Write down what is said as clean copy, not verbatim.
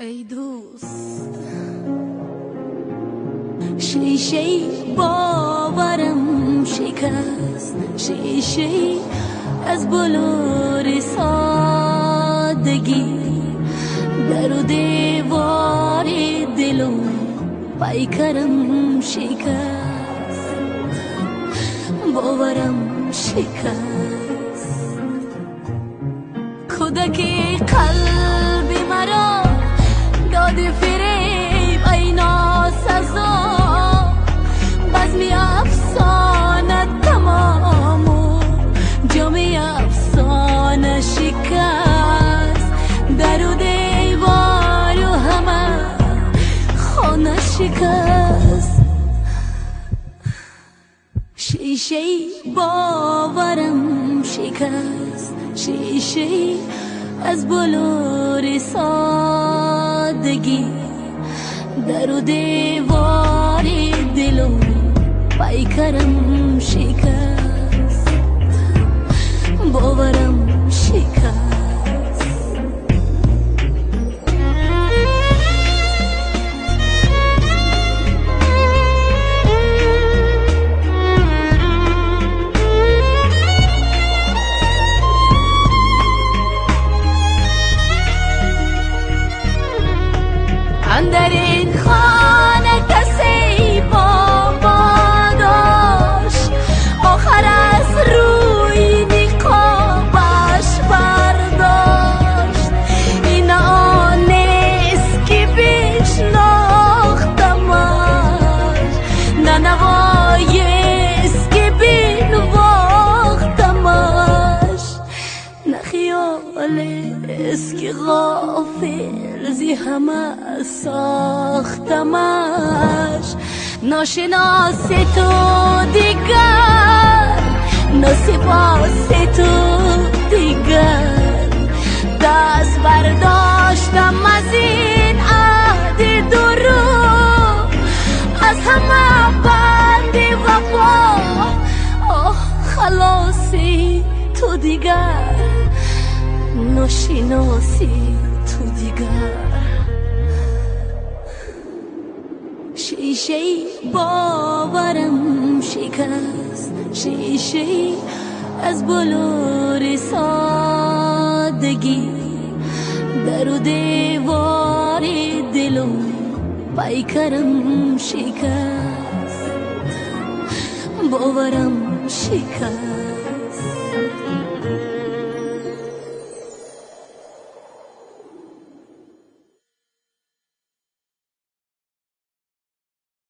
Эй дӯст, шишаи боварам шикаст, шишаи аз булури содагӣ, дару девори дилу пайкарам шикаст, боварам шикаст. Кӯдаки қалби маро доди фиреб, ай носазо, базми афсона тамому ҷоми афсона шикаст, дару девору ҳама хона шикаст. Шишаи боварам шикаст, шишаи аз булури содагӣ, дару девори дилу пайкарам шикаст, боварам шикаст. Андар ин хона касе бобо дошт, охир аз рӯи ниқобаш бардошт. Ин он нест ки бишнохтамаш, на навоест ки бинвохтамаш, на хиёлест ки ғофил зи ҳама сохтамаш. Ношиноси ту дигар, носипоси ту дигар, даст бардоштам аз ин аҳди дурӯғ, аз ҳама банди вафо, оҳ халоси ту дигар, ношиноси ту дигар. Шишаи боварам шикаст, шишаи аз булури содагӣ, дару девори дилу пайкарам шикаст, боварам шикаст.